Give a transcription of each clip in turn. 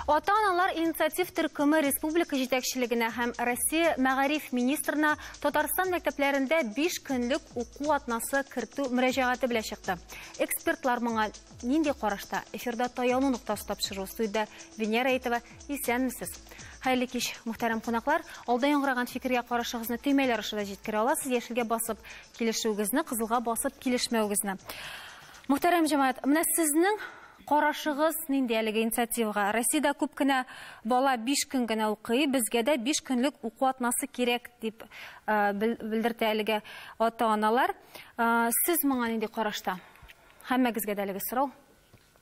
Ата-аналар инициатив төркеме республика җитәкчелегенә һәм Россия мәгариф министрына Татарстан мәктәпләрендә 5 көнлек уку атнасы кертү мөрәҗәгате белән чыкты. Экспертлар моңа нинди карашта? Эфирда таяну ноктасы тапшыру студиядә Венера Әйтова. Исәнмесез. Хәерле кич, мөхтәрәм кунаклар. Алда яңгыраган фикергә карашыгызны төймәләр аша да җиткерә аласыз. Яшелгә басып килешүегезне, кызылга басып килешмәвегезне. Мөхтәрәм җәмәгать, менә сезнең карашыгыз нинди әлеге инициативага? Россиядә күп кенә бала 5 көн генә укый, безгә дә 5 көнлек уку атнасы кирәк дип белдертә әлеге ата-аналар. Сез моңа нинди карашта? Һәммәгезгә дә әлеге сорау.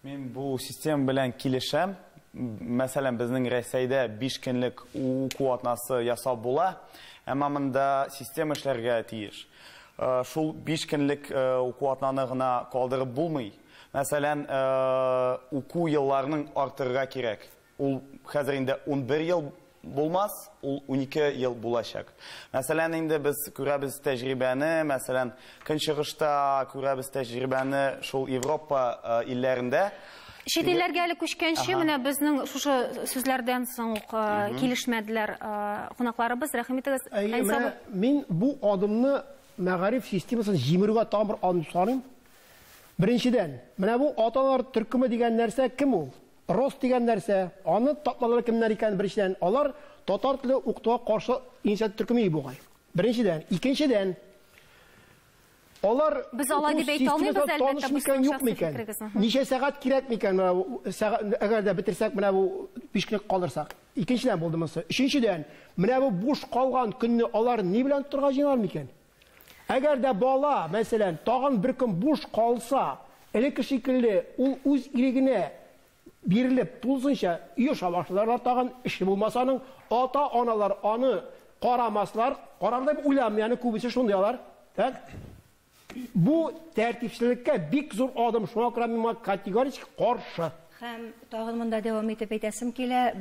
Мин бу система белән килешәм. Мәсәлән, безнең Рәсәйдә 5 көнлек уку атнасы ясап була, әмма монда система эшләргә тиеш. Шул 5 көнлек уку атнаны гына калдырып булмый. Мәсәлән, уку елларының артырга кирәк. Ул хәзер инде 11 ел булмас, ул 12 ел булачак. Мәсәлән, инде без күрәбез тәҗрибәне, мәсәлән, Көнчыгышта күрәбез тәҗрибәне шул Европа илләрендә. Чит илләргә әле күчкәнче, менә безнең шушы сүзләрдән соң ук килешмәделәр кунакларыбыз. Рәхим итегез. Әйе, менә мин бу адымны мәгариф системасын җимерүгә тагын бер адым саныйм. Беренчедән, менә бу ата-аналар төркеме дигән нәрсә кем ул? Рост дигән нәрсә, аны тапмадылар кемнәр икән, беренчедән, алар татар теле укытуга каршы инициатив төркеме бугай. Беренчедән, икенчедән, алар без алай дип әйтә алмыйбыз, әлбәттә, бу юк микән? Ничә сәгать кирәк микән, әгәр дә бетерсәк, менә бу 5 көнлек калдырсак. Икенчедән булды монысы. Өченчедән, менә бу буш калган көнне алар ни белән тотарга җыеналар микән? Әгәр дә бала, мәсәлән, тагын бер көн буш калса, элекке шикелле ул үз ирегенә бирелеп, тулысынча оеша башларлар тагын, эше булмаса аның, ата-аналар аны карамаслар, карар дип уйламыйм, ягъни күбесе шундый алар. Так? Бу тәртипсезлеккә бик зур адым, шуңа күрә мин моңа категорически каршы. Һәм тагын монда дәвам итеп әйтәсем килә,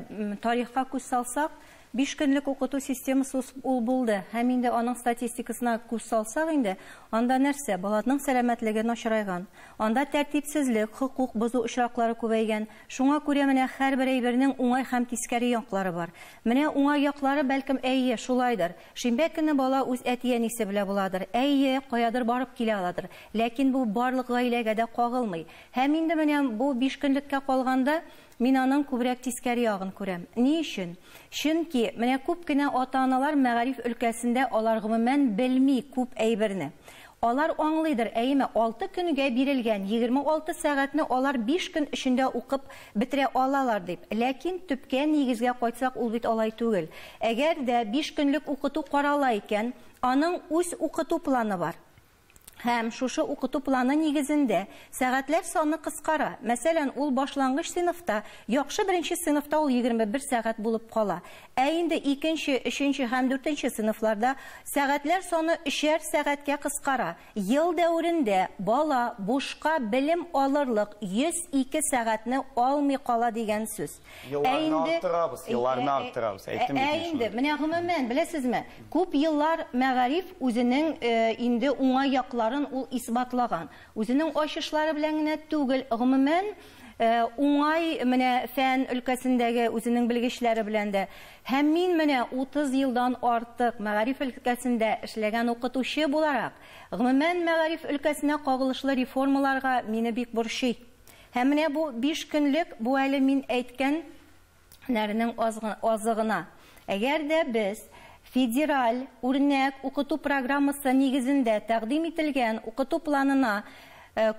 тарихка күз салсак, 5 көнлек укыту системасы ул булды. Һәм инде аның статистикасына күз салсак инде, анда нәрсә? Баланың сәламәтлеге начарайган. Анда тәртипсезлек, хокук бозу очраклары күбәйгән. Шуңа күрә менә һәрбер әйбернең уңай һәм тискәре яклары бар. Менә уңай яклары бәлкем әйе, шулайдыр. Шимбә көне бала үз әти-әнисе белән буладыр. Әйе, каядыр барып килә аладыр. Ләкин бу барлык гаиләгә дә кагылмый. Һәм инде менә бу 5 көнлеккә калганда мин аның күбрәк тискәре ягын күрәм. Ни өчен? Чөнки менә күп кенә ата-аналар мәгариф өлкәсендә алар гомумән белми күп әйберне. Алар аңлыйдыр, әйеме, 6 көнгә бирелгән 26 сәгатьне алар 5 көн эчендә укып бетерә алалар дип. Ләкин төпкә нигезгә кайтсак, ул бит алай түгел. Әгәр дә 5 көнлек укыту карала икән, аның үз укыту планы бар. Һәм шушы укыту планы нигезендә сәгатьләр саны кыскара. Мәсәлән, ул башлангыч сыйныфта, яхшы беренче сыйныфта ул 21 сәгать булып кала. Ә инде икенче, өченче һәм дүртенче сыйныфларда сәгатьләр саны 3 сәгатькә кыскара. Ел дәверендә бала бушка белем алырлык 102 сәгатьне алмый кала дигән сүз. Елларны арттырабыз, елларны арттырабыз. Әйттем бит. Ә инде менә гомумән, беләсезме, күп еллар мәгариф үзенең инде уңай якларын ул исбатлаган. Үзенең ачышлары белән генә түгел, гомумән уңай менә фән өлкәсендәге үзенең белгечләре белән дә. Һәм мин менә 30 елдан артык мәгариф өлкәсендә эшләгән укытучы буларак, гомумән мәгариф өлкәсенә кагылышлы реформаларга мине бик борчый. Һәм менә бу 5 көнлек, бу әле мин әйткән нәрнең азыгына. Әгәр дә без федераль үрнәк укыту программасы нигезендә тәкъдим ителгән укыту планына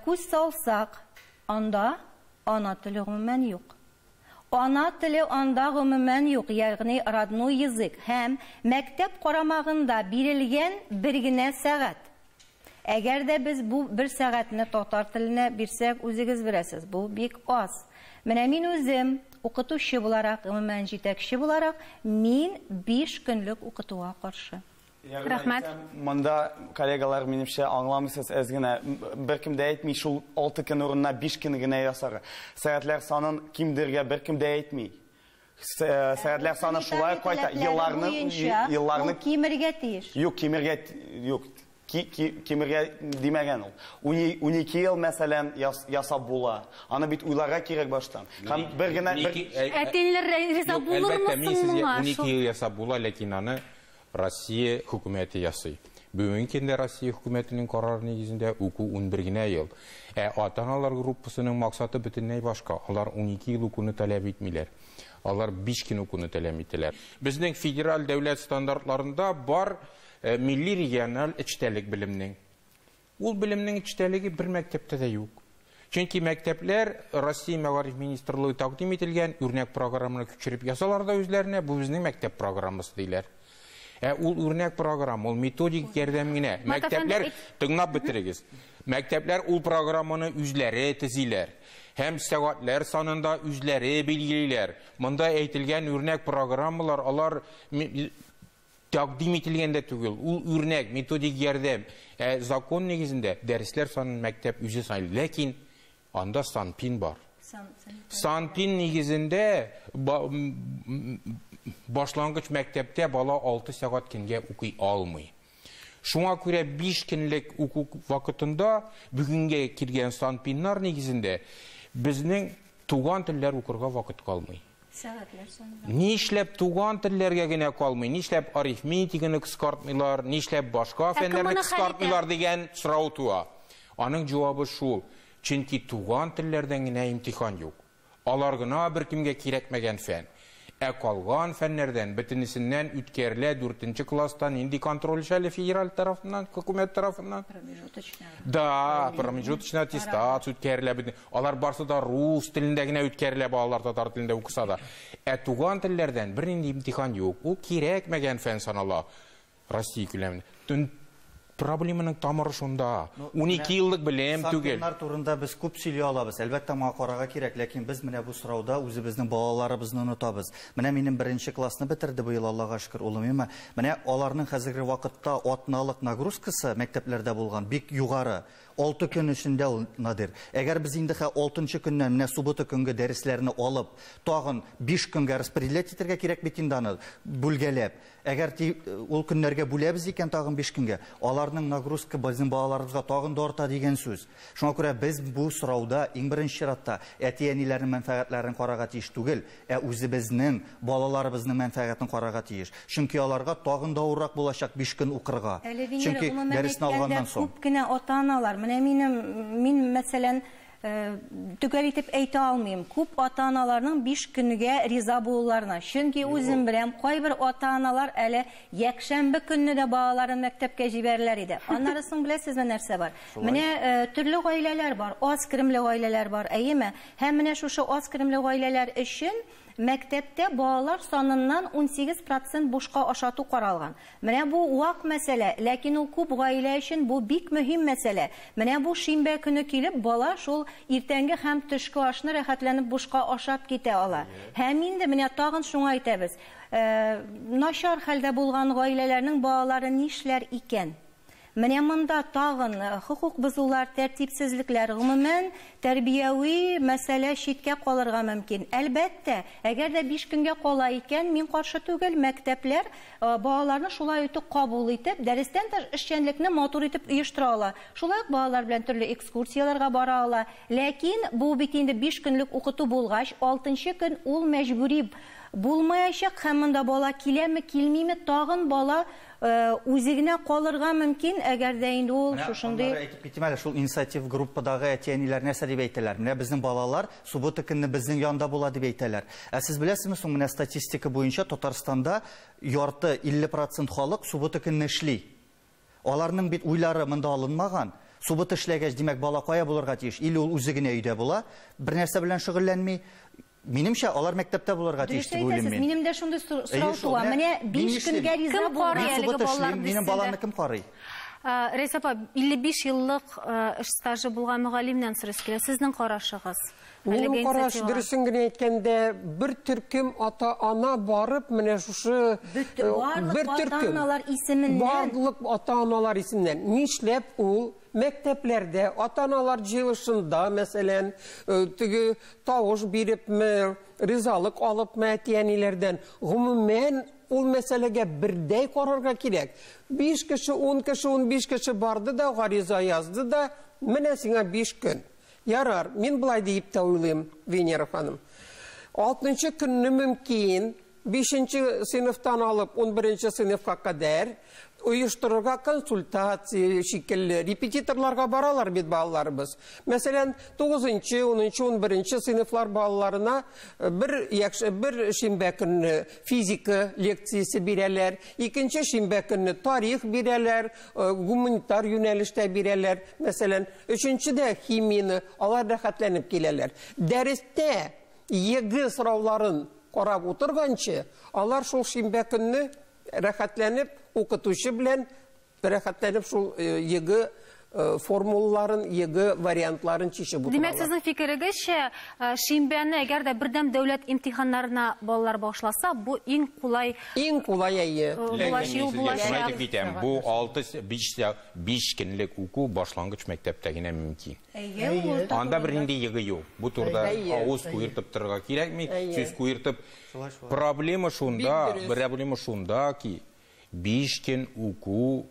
күз салсак, анда ана теле гомумән юк. Ана теле анда гомумән юк, ягъни родной язык һәм мәктәп карамагында бирелгән бер генә сәгать. Әгәр дә без бу бер сәгатьне татар теленә бирсәк, үзегез беләсез, бу бик аз. Менә мин үзем укытучы буларак, гомумән җитәкче буларак, мин 5 көнлек укытуга каршы. Рәхмәт. Монда коллегалар минемчә аңламыйсыз әз генә. Беркем дә әйтми шул 6 көн урынына 5 көн генә ясарга. Сәгатьләр санын кимдергә беркем дә әйтми. Сәгатьләр саны шулай кайта. Елларны кимергә тиеш. Юк, кимергә юк. кимергә димәгән ул. 12 ел, мәсәлән, ясап була. Аны бит уйларга кирәк баштан. Һәм бер генә әти-әниләр риза булырмы соң моңа? 12 ел ясап була, ләкин аны Россия хөкүмәте ясый. Бүгенге көндә Россия хөкүмәтенең карары нигезендә уку 11 генә ел. Ә ата-аналар группасының максаты бөтенләй башка. Алар 12 ел укуны таләп итмиләр. Алар 5 көн укуны таләп итәләр. Безнең федераль дәүләт стандартларында бар милли региональ эчтәлек белемнең. Ул белемнең эчтәлеге бер мәктәптә дә юк. Чөнки мәктәпләр Россия Мәгариф министрлыгы тәкъдим ителгән үрнәк программаны күчереп ясалар да үзләренә, бу безнең мәктәп программасы диләр. Ул үрнәк программа, ул методик ярдәм генә. Мәктәпләр, тыңлап бетерегез. Мәктәпләр ул программаны үзләре төзиләр. Һәм сәгатьләр санында үзләре билгелиләр. Монда әйтелгән үрнәк программалар, алар тәкъдим ителгәндә түгел. Ул үрнәк, методик ярдәм. Закон нигезендә дәресләр санын мәктәп үзе сайлый. Ләкин анда санпин бар. Санпин нигезендә башлангыч мәктәптә бала 6 сәгать көнгә укый алмый. Шуңа күрә 5 көнлек уку вакытында бүгенгә килгән санпиннар нигезендә безнең туган телләр укырга вакыт калмый. Нишләп туган телләргә генә калмый, нишләп арифметиканы кыскартмыйлар, нишләп башка фәннәрне кыскартмыйлар дигән сорау туа. Аның җавабы шул: чөнки туган телләрдән генә имтихан юк. Алар гына бер кемгә кирәкмәгән фән. Ә калган фәннәрдән бөтенесеннән үткәрелә 4нче класста нинди контроль әле федераль тарафыннан, хөкүмәт тарафыннан? Да, промежуточный аттестация үткәрелә бөтен. Алар барсы да рус телендә генә үткәрелә, балалар татар телендә укыса да. Ә туган телләрдән бернинди имтихан юк. Ул кирәкмәгән фән санала Россия күләмендә. Проблеманың тамыры шунда. 12 еллык белем түгел. Санпиннар турында без күп сөйли алабыз. Әлбәттә, моңа карарга кирәк, ләкин без менә бу сорауда үзебезнең балаларыбызны онытабыз. Менә минем беренче классны бетерде быел, Аллага шөкер, улым, әмма менә аларның хәзерге вакытта атналык нагрузкасы мәктәпләрдә булган бик югары. 6 көн эчендә ул, Надир. Әгәр без инде 6нчы көннән менә суббота көнге дәресләрне алып, тагын 5 көнгә распределять итәргә кирәк бит инде аны, бүлгәләп. Әгәр ул көннәргә бүләбез икән тагын 5 көнгә, аларның нагрузка безнең балаларыбызга тагын да арта дигән сүз. Шуңа күрә без бу сорауда иң беренче чиратта әти-әниләрнең мәнфәгатьләрен карарга тиеш түгел, ә үзебезнең балаларыбызның мәнфәгатен карарга тиеш. Чөнки аларга тагын да авыррак булачак 5 көн укырга. Чөнки дәресне алганнан соң күп кенә ата-аналар, менә мин мәсәлән, төгәл итеп әйтә алмыйм. Күп ата-аналарның 5 көнгә риза булуларына. Чөнки үзем беләм, кайбер ата-аналар әле якшәмбе көнне дә балаларын мәктәпкә җибәрәләр иде. Аннары соң беләсезме нәрсә бар? Менә төрле гаиләләр бар, аз керемле гаиләләр бар, әйеме? Һәм менә шушы аз керемле гаиләләр өчен мәктәптә балалар саныннан 18% бушка ашату каралган. Менә бу вак мәсьәлә, ләкин ул күп гаилә өчен бу бик мөһим мәсьәлә. Менә бу шимбә көне килеп бала шул иртәнге һәм төшке ашны рәхәтләнеп бушка ашап китә ала. Һәм инде менә тагын шуңа әйтәбез. Начар хәлдә булган гаиләләрнең балалары нишләр икән? Менә монда тагын хукук бозулар, тәртипсезлекләр, гомумән тәрбияви мәсьәлә читкә калырга мөмкин. Әлбәттә, әгәр дә 5 көнгә кала икән, мин каршы түгел, мәктәпләр балаларны шулай итеп кабул итеп, дәрестән тыш эшчәнлекне матур итеп оештыра ала. Шулай ук балалар белән төрле экскурсияләргә бара ала. Ләкин бу бит инде 5 көнлек укыту булгач, 6нчы көн ул мәҗбүри булмаячак һәм монда бала киләме, килмиме, тагын бала үзе генә калырга мөмкин, әгәр дә инде ул шушындый. Әйтеп китим әле, шул инициатив группадагы әти-әниләр нәрсә дип әйтәләр? Менә безнең балалар суббота көнне безнең янда була дип әйтәләр. Ә сез беләсезме соң, менә статистика буенча Татарстанда ярты 50% халык суббота көнне эшли. Аларның бит уйлары монда алынмаган. Суббота эшләгәч, димәк, бала кая булырга тиеш? Или ул үзе генә өйдә була, бер нәрсә белән шөгыльләнми. Минемчә, алар мәктәптә булырга тиеш дип уйлыйм мин. Минем дә шундый сорау туа. Менә 5 көнгә риза булган. Минем баланы кем карый? Рәйсә апа, 55 еллык эш стажы булган мөгаллимнән сорыйсы килә. Сезнең карашыгыз? Минем караш, дөресен генә әйткәндә, бер төркем ата-ана барып, менә шушы бер төркем барлык ата-аналар исеменнән. Нишләп ул мәктәпләрдә ата-аналар җыелышында, мәсәлән, теге тавыш бирепме, ризалык алыпмы әти-әниләрдән, гомумән Ул мәсьәләгә бердәй карарга кирәк. 5 кеше, 10 кеше, 15 кеше барды да, гариза язды да, менә сиңа 5 көн. Ярар, мин былай диеп тә уйлыйм, Венера ханым. 6 көнне мөмкин, 5 сыйныфтан алып 11 сыйныфка кадәр оештырырга консультация шикелле, репетиторларга баралар бит балаларыбыз. Мәсәлән, 9, 10, 11 сыйныфлар балаларына бер шимбә көнне физика лекциясе бирәләр, икенче шимбә көнне тарих бирәләр, гуманитар юнәлештә бирәләр. Мәсәлән, өченчедә химияне алар рәхәтләнеп киләләр. Дәрестә ЕГЭ сорауларын карап утырганчы, алар шул шимбә көнне рәхәтләнеп укытучы белән рәхәтләнеп шул ЕГЭ формулаларын, ЕГЭ вариантларын чишеп утыралар. Димәк, сезнең фикерегезчә, шимбәне әгәр дә бердәм дәүләт имтиханнарына балалар башласа, бу иң кулай. Иң кулай, әйе. Ләкин китәм, бу 6-5 көнлек уку башлангыч мәктәптә генә мөмкин. Анда бернинди ЕГЭ юк. Бу турыда авыз куертып торырга кирәкми, сүз куертып. Проблема шунда, проблема шунда ки, 5 көн уку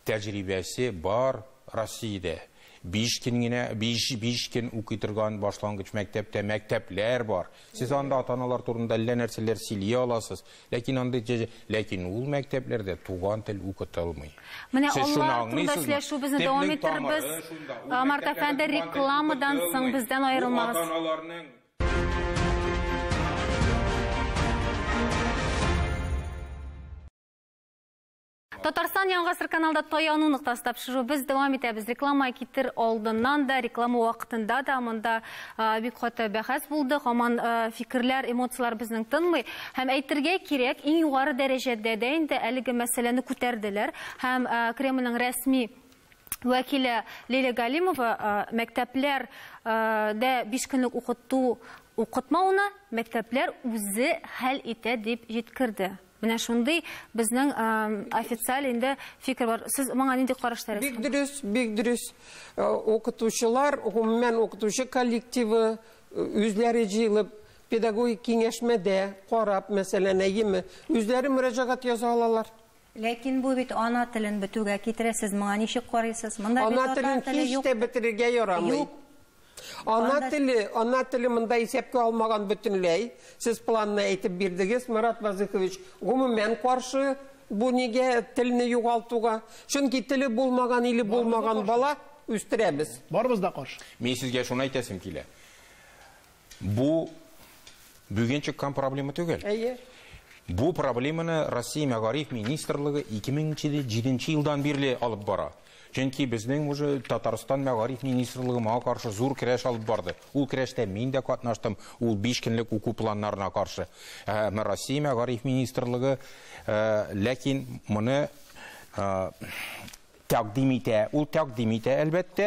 тәҗрибәсе бар Россиядә. 5 көн генә, 5 көн укый торган башлангыч мәктәптә мәктәпләр бар. Сез анда ата-аналар турында әллә нәрсәләр сөйли аласыз. Ләкин анда ләкин ул мәктәпләрдә туган тел укытылмый. Менә алар турында сөйләшү безне дәвам иттербез. Март әфәнде, рекламадан соң бездән аерылмагыз. Татарстан Яңа гасыр каналда таяну ноктасы тапшыру без дәвам итәбез. Реклама китер алдыннан да, реклама вакытында да монда бик каты бәхәс булды. Һаман фикерләр, эмоцияләр безнең тынмый. Һәм әйтергә кирәк, иң югары дәрәҗәдә дә инде әлеге мәсьәләне күтәрделәр. Һәм Кремльнең рәсми вәкиле Лилия Галимова мәктәпләр дә 5 көнлек укыту укытмауны мәктәпләр үзе хәл итә дип җиткерде. Менә шундый безнең официаль инде фикер бар. Сез моңа нинди карашлар? Бик дөрес, бик дөрес. Укытучылар, гомумән укытучы коллективы үзләре җыелып педагогик киңәшмәдә карап, мәсәлән, әйеме, үзләре мөрәҗәгать яза алалар. Ләкин бу бит ана телен бетүгә китерә. Сез моңа ничек карыйсыз? Монда бит ана телен һич тә бетерергә ярамый. Ана теле, ана теле монда исәпкә алмаган бөтенләй. Сез планны әйтеп бирдегез, Марат Вазыхович, гомумән каршы бу нигә телне югалтуга. Чөнки теле булмаган, иле булмаган бала үстерәбез. Барыбыз да каршы. Мин сезгә шуны әйтәсем килә. Бу бүген чыккан проблема түгел. Әйе. Бу проблеманы Россия Мәгариф министрлыгы 2007 елдан бирле алып бара. Чөнки безнең уже Татарстан Мәгариф министрлыгы моңа каршы зур көрәш алып барды. Ул көрәштә мин дә катнаштым, ул 5 көнлек уку планнарына каршы. Россия Мәгариф министрлыгы ләкин моны тәкъдим итә. Ул тәкъдим итә әлбәттә.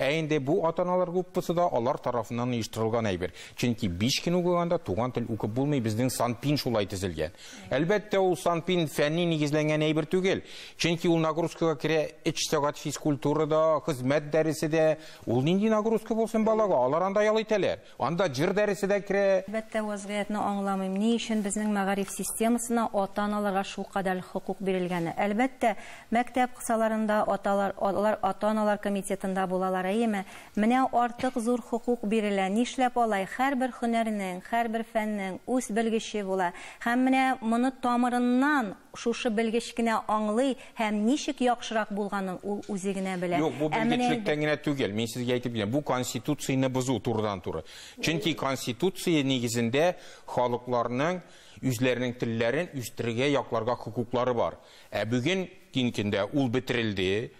Ә инде бу ата-аналар группасы да алар тарафыннан оештырылган әйбер. Чөнки 5 көн укыганда туган тел укып булмый, безнең Санпин шулай төзелгән. Әлбәттә, ул Санпин фәнни нигезләнгән әйбер түгел. Чөнки ул нагрузкага керә 3 сәгать физкультурада, хезмәт дәресе дә. Ул нинди нагрузка булсын балага? Алар анда ял итәләр. Анда җыр дәресе дә керә. Әлбәттә, вазгыятьне аңламыйм. Ни өчен безнең мәгариф системасына ата-аналарга шулкадәр хокук бирелгәне? Әлбәттә, мәктәп кысаларында аталар, алар ата-аналар комитетында булалар, әйеме? Менә артык зур хокук бирелә. Нишләп алай? Һәрбер һөнәрнең, һәрбер фәннең үз белгече була. Һәм менә моны тамырыннан шушы белгеч кенә аңлый һәм ничек яхшырак булганын ул үзе генә белә. Юк, бу белгечлектән генә түгел. Мин сезгә әйтеп китәм, бу конституцияне бозу турыдан-туры. Чөнки конституция нигезендә халыкларның үзләренең телләрен үстерергә, якларга хокуклары бар. Ә бүген көндә ул бетерелде,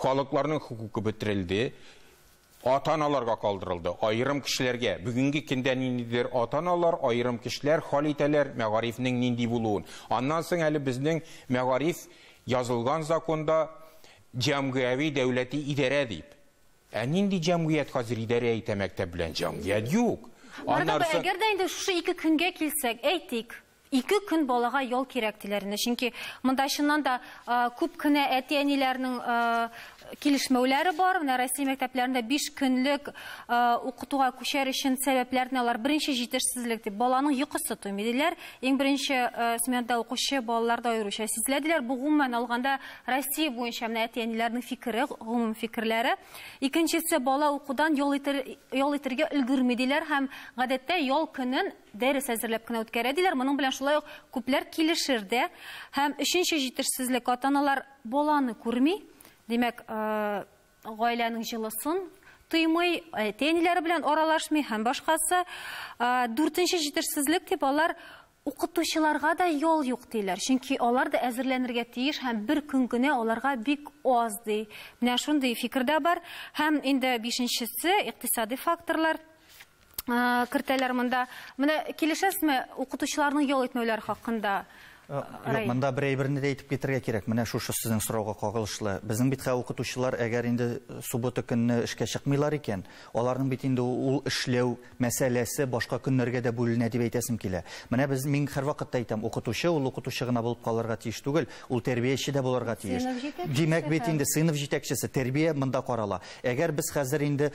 халыкларның хокукы бетерелде, ата-аналарга калдырылды, аерым кешеләргә. Бүгенге көндә ниндидер ата-аналар, аерым кешеләр хәл итәләр мәгарифнең нинди булуын. Аннан соң әле безнең мәгариф язылган законда җәмгыяви дәүләти идарә дип. Ә нинди җәмгыять хәзер идарә итә мәктәп белән? Җәмгыять юк. Әгәр дә инде шушы 2 көнгә килсәк, әйтик, 2 көн балага ял кирәк диләр инде. Чөнки монда чыннан да күп кенә әти-әниләрнең килешмәүләре бар. Менә Россия мәктәпләрендә 5 көнлек укытуга күчәр өчен сәбәпләрне алар беренче җитешсезлек дип, баланың йокысы туймый диләр. Иң беренче сменада укучы балалар да аеруча сизелә диләр. Бу гомумән алганда Россия буенча менә әти-әниләрнең фикере, гомум фикерләре. Икенчесе, бала укудан ял итәргә өлгерми диләр һәм гадәттә ял көнен дәрес әзерләп кенә үткәрә диләр. Моның белән шулай ук күпләр килешер дә. Һәм өченче җитешсезлек, ата-аналар баланы күрми, димәк, гаиләнең җылысын тоймый, әти-әниләре белән аралашмый һәм башкасы. Дүртенче җитешсезлек дип алар укытучыларга да ял юк диләр. Чөнки алар да әзерләнергә тиеш һәм бер көн генә аларга бик аз ди. Менә шундый фикер дә бар. Һәм инде бишенчесе, икътисади факторлар кертәләр монда. Менә килешәсезме укытучыларның ял итмәүләре хакында? Юк, монда бер әйберне дә әйтеп китәргә кирәк. Менә шушы сезнең сорауга кагылышлы. Безнең бит укытучылар әгәр инде суббота көнне эшкә чыкмыйлар икән, аларның бит инде ул эшләү мәсьәләсе башка көннәргә дә бүленә дип әйтәсем килә. Менә без мин һәрвакытта әйтәм, укытучы ул укытучы гына булып калырга тиеш түгел, ул тәрбияче дә булырга тиеш. Димәк бит инде сыйныф җитәкчесе, тәрбия монда карала. Әгәр без хәзер инде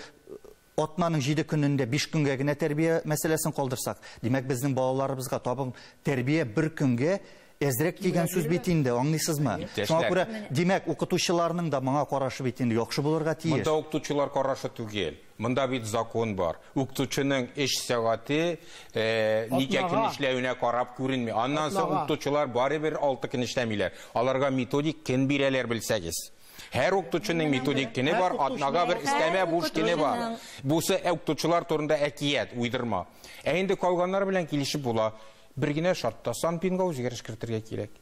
атнаның 7 көнендә 5 көнгә генә тәрбия мәсьәләсен калдырсак, димәк безнең балаларыбызга табын тәрбия бер көнгә әзрәк дигән сүз бит инде, аңлыйсызмы? Шуңа күрә, димәк, укытучыларның да моңа карашы бит инде яхшы булырга тиеш. Монда укытучылар карашы түгел. Монда бит закон бар. Укытучының эш сәгате ничә көн эшләвенә карап күренми. Аннан соң укытучылар барыбер 6 көн эшләмиләр. Аларга методик көн бирәләр, белсәгез. Һәр укытучының методик көне бар, атнага бер өстәмә буш көне бар. Бусы укытучылар турында әкият, уйдырма. Ә инде калганнар белән килешеп була. Бер генә шартта санпинга үзгәреш кертергә кирәк.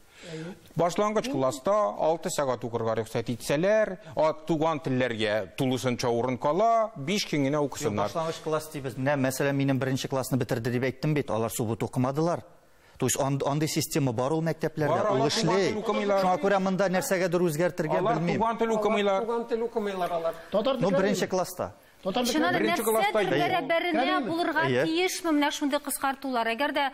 Башлангыч класста 6 сәгать укырга рөхсәт итсәләр, туган телләргә тулысынча урын кала, 5 көн генә укысыннар. Башлангыч класс дибез. Менә, мәсәлән, минем беренче классны бетерде дип әйттем бит, алар суббота укымадылар. То есть андый система бар ул мәктәпләрдә, ул эшли. Шуңа күрә монда нәрсәгәдер үзгәртергә белмим. Алар туган тел укымыйлар. Туган тел укымыйлар алар. Ну, беренче класста. Чыннан да нәрсәдер бәрабәренә булырга тиешме менә шундый кыскартулар? Әгәр дә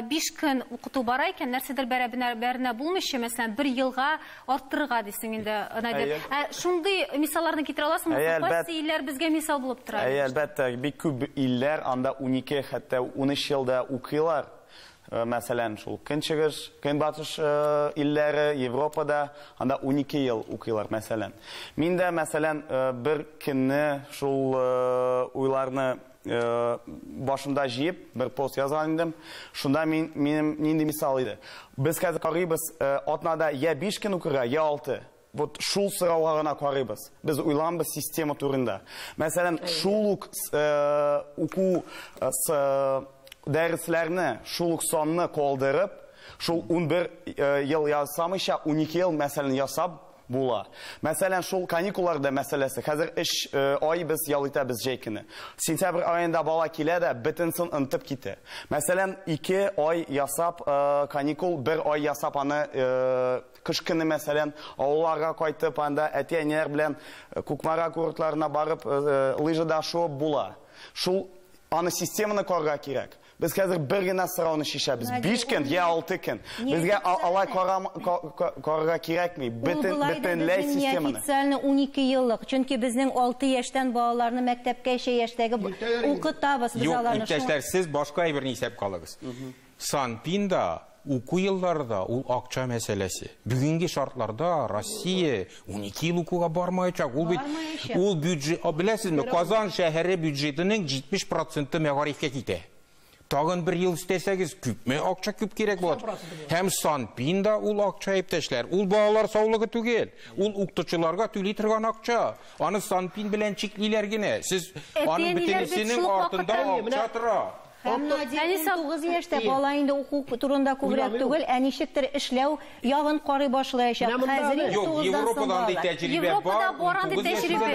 5 көн укыту бара икән, нәрсәдер бәрабәренә булмыйча, мәсәлән, 1 елга арттырырга дисең инде, Надир. Ә шундый мисалларны китерә аласыңмы? Кайсы илләр безгә мисал булып тора? Әйе, әлбәттә, бик күп илләр анда 12, хәтта 13 елда укыйлар. Мәсәлән, шул Көнчыгыш, Көнбатыш илләре, Европада анда 12 ел укыйлар, мәсәлән. Мин дә, мәсәлән, бер көнне шул уйларны башымда җыеп, бер пост язган идем. Шунда минем нинди мисал иде. Без хәзер карыйбыз, атнада я 5 көн укырга, я 6. Вот шул сорауга гына карыйбыз. Без уйланбыз система турында. Мәсәлән, шул ук уку дәресләрне, шул ук санны калдырып, шул 11 ел ясамыйча, 12 ел, мәсәлән, ясап була. Мәсәлән, шул каникулларда мәсьәләсе. Хәзер 3 ай без ял итәбез җәй көне. Сентябрь аенда бала килә дә, бөтенсен онытып китә. Мәсәлән, 2 ай ясап каникул, 1 ай ясап аны кыш көне, мәсәлән, авылларга кайтып, анда әти-әниләр белән Кукмара курортларына барып, лыжада шуып була. Шул аны системаны корырга кирәк. Без хәзер бер генә сорауны чишәбез. 5 көн я 6 көн. Безгә алай карарга кирәкми. Бөтенләй системаны. Официально 12 еллык. Чөнки безнең 6 яшьтән балаларны мәктәпкәчә яшьтәге укытабыз без аларны. Юк, иптәшләр, сез башка әйберне исәпкә алыгыз. Санпинда уку елларында ул акча мәсьәләсе. Бүгенге шартларда Россия 12 ел укуга бармаячак. Ул бит ул бюджет, беләсезме, Казан шәһәре бюджетының 70% мәгарифкә китә. Тагын бер ел өстәсәгез, күпме акча күп кирәк була. Һәм Санпинда ул акча, иптәшләр, ул балалар саулыгы түгел, ул укытучыларга түли торган акча. Аны Санпин белән чиклиләр генә. Сез аның бөтенесенең артында акча тора. Һәм Надир 19 яшьтә бала инде уку турында күбрәк түгел, ә ничектер эшләү ягын карый башлаячак. Хәзер Юк, Европада андый тәҗрибә бар. Европада бар андый тәҗрибә.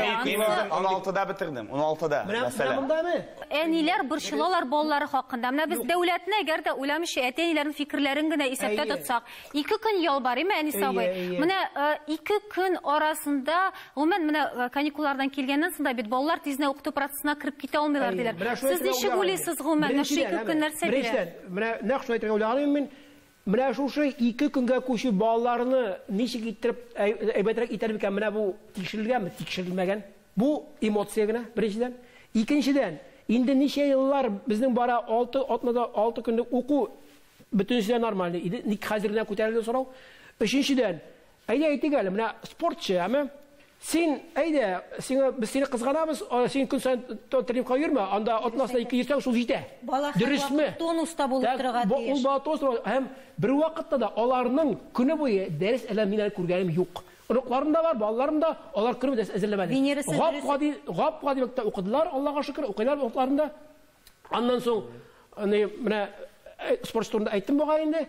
16-да бетердем, 16-да, мәсәлән. Әниләр борчылалар балалары хакында. Менә без дәүләтне әгәр дә уйламыйча әти-әниләрнең фикерләрен генә исәптә тотсак, 2 көн ял бар, име, Әнис абый? Менә 2 көн арасында, гомумән, менә каникуллардан килгәннән соң да бит балалар тиз генә укыту процессына кереп китә алмыйлар диләр. Сез ничек уйлыйсыз гомумән? Һәм шушы 2 көн нәрсә бирә? Беренчедән, менә нәкъ шуны әйтергә уйлаганым мин, менә шушы 2 көнгә күчү балаларны ничек иттереп әйбәтрәк итәр микән? Менә бу тикшерелгәнме, тикшерелмәгән? Бу эмоция генә, беренчедән. Икенчедән, инде ничә еллар безнең бара 6 атнада 6 көнлек уку бөтенесе дә нормальный иде. Ник хәзер генә күтәрелде сорау. Өченчедән, әйдә әйтик әле, менә спортчы, әме? Син, әйдә, сиңа без сине кызганабыз, син көн саен тренировкага йөрмә, анда атнасына 2 йөрсәң шул җитә. Бала Дөресме? Тонуста булып торырга тиеш. Ул бала тонуста һәм бер вакытта да аларның көне буе дәрес әле мин әле күргәнем юк. Оныкларым да бар, балаларым да, алар көне буе дәрес әзерләмәде. Гап-гади мәктәптә укыдылар, Аллага шөкер, укыйлар оныкларым да. Аннан соң, менә спортчы турында әйттем бугай инде.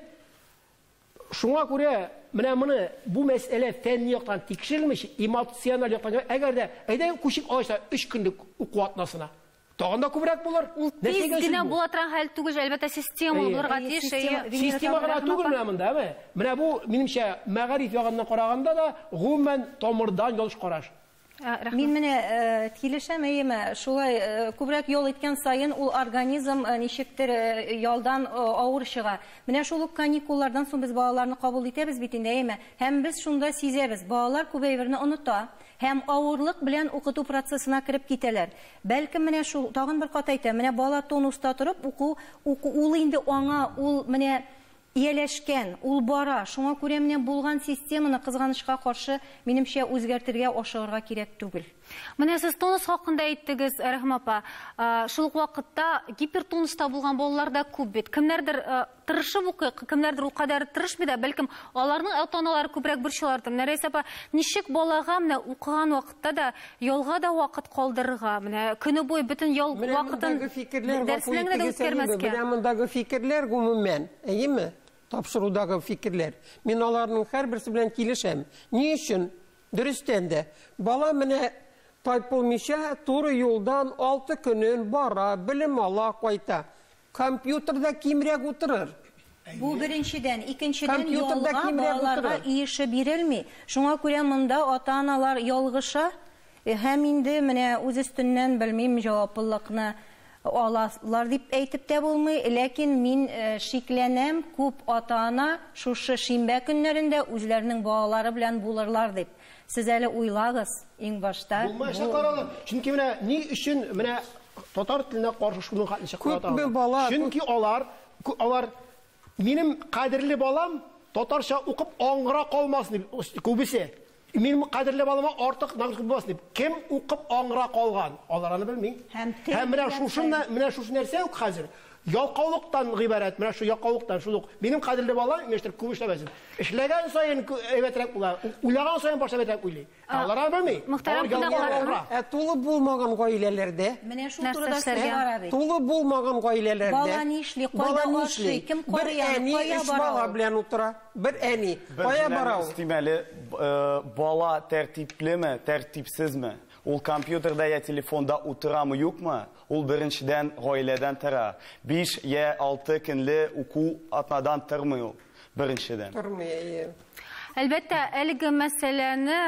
Шуңа күрә менә моны бу мәсьәлә фәнни яктан тикшерелмичә, эмоциональ яктан, әгәр дә әйдә күчеп алайса 3 көнлек уку атнасына, тагын да күбрәк булыр. Ул тиз генә була торган хәл түгел, әлбәттә, система булырга тиеш. Система гына түгел менә монда, әме? Менә бу, минемчә, мәгариф ягыннан караганда да, гомумән тамырдан ялгыш караш. Мин менә килешәм, әйеме, шулай күбрәк ял иткән саен ул организм ничектер ялдан авыр чыга. Менә шул ук каникуллардан соң без балаларны кабул итәбез бит инде, әйеме? Һәм без шунда сизәбез, балалар күп әйберне оныта һәм авырлык белән укыту процессына кереп китәләр. Бәлкем менә шул, тагын бер кат әйтәм, менә бала тонуста торып уку, ул инде аңа, ул менә ияләшкән, ул бара. Шуңа күрә менә булган системаны кызганычка каршы, минемчә, үзгәртергә, ашыгырга кирәк түгел. Менә сез тонус хакында әйттегез, Рәхим апа. Шул ук вакытта гипертонуста булган балалар да күп бит. Кемнәрдер тырышып укый, кемнәрдер ул кадәр тырышмый да, бәлкем аларның ата-аналары күбрәк борчылардыр. Менә Рәйсә апа, ничек балага менә укыган вакытта да ялга да вакыт калдырырга, менә көне буе бөтен ял вакытын дәрес белән генә дә үткәрмәскә. Менә мондагы фикерләр гомумән, әйеме? Тапшырудагы фикерләр. Мин аларның һәрберсе белән килешәм. Ни өчен? Дөрестән дә, бала менә тайпылмыйча туры юлдан 6 көнен бара, белем ала, кайта. Компьютерда кимрәк утырыр. Бу беренчедән, икенчедән ялга балаларга ише бирелми. Шуңа күрә монда ата-аналар ялгыша һәм инде менә үз өстеннән белмим җаваплылыкны алалар дип әйтеп тә булмый, ләкин мин шикләнәм, күп ата-ана шушы шимбә көннәрендә үзләренең балалары белән булырлар дип. Сез әле уйлагыз иң башта. Булмаячаклар алар. Чөнки менә ни өчен менә татар теленә каршы шуның хәтле чыккан ата-ана. Чөнки алар минем кадерле балам татарча укып аңгыра калмасын дип күбесе. Минем кадерле балама артык нагрузка булмасын дип. Кем укып аңгыра калган? Алар аны белми. Һәм менә шушы нәрсә үк хәзер ялкаулыктан гыйбарәт. Менә шу ялкаулыктан шул ук. Минем кадерле балам имештер күп эшләмәсен. Эшләгән саен әйбәтрәк була, уйлаган саен башта әйбәтрәк уйлый. Алар аны белми. Мөхтәрәм кунаклар. Ә тулы булмаган гаиләләрдә. Менә шул турыда сүз бара бит. Тулы булмаган гаиләләрдә. Бала нишли, кайда ашый, кем карый, кая бара? Бала белән утыра. Бер әни, кая бара ул? Өстемәле, бала тәртиплеме, тәртипсезме? Ул компьютерда я телефонда утырамы, юкмы? Ул беренчедән гаиләдән тора. 5 я 6 көнле уку атнадан тормый ул, беренчедән. Тормый. Әлбәттә, әлеге мәсьәләне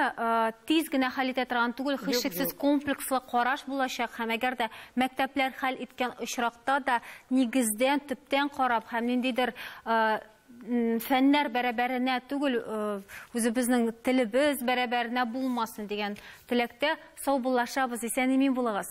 тиз генә хәл итә торган түгел, һичшиксез комплекслы караш булачак һәм әгәр дә мәктәпләр хәл иткән очракта да нигездән, төптән карап һәм ниндидер фәннәр бәрабәренә түгел, үзебезнең телебез бәрабәренә булмасын дигән теләктә саубуллашабыз. Исән-имин булыгыз.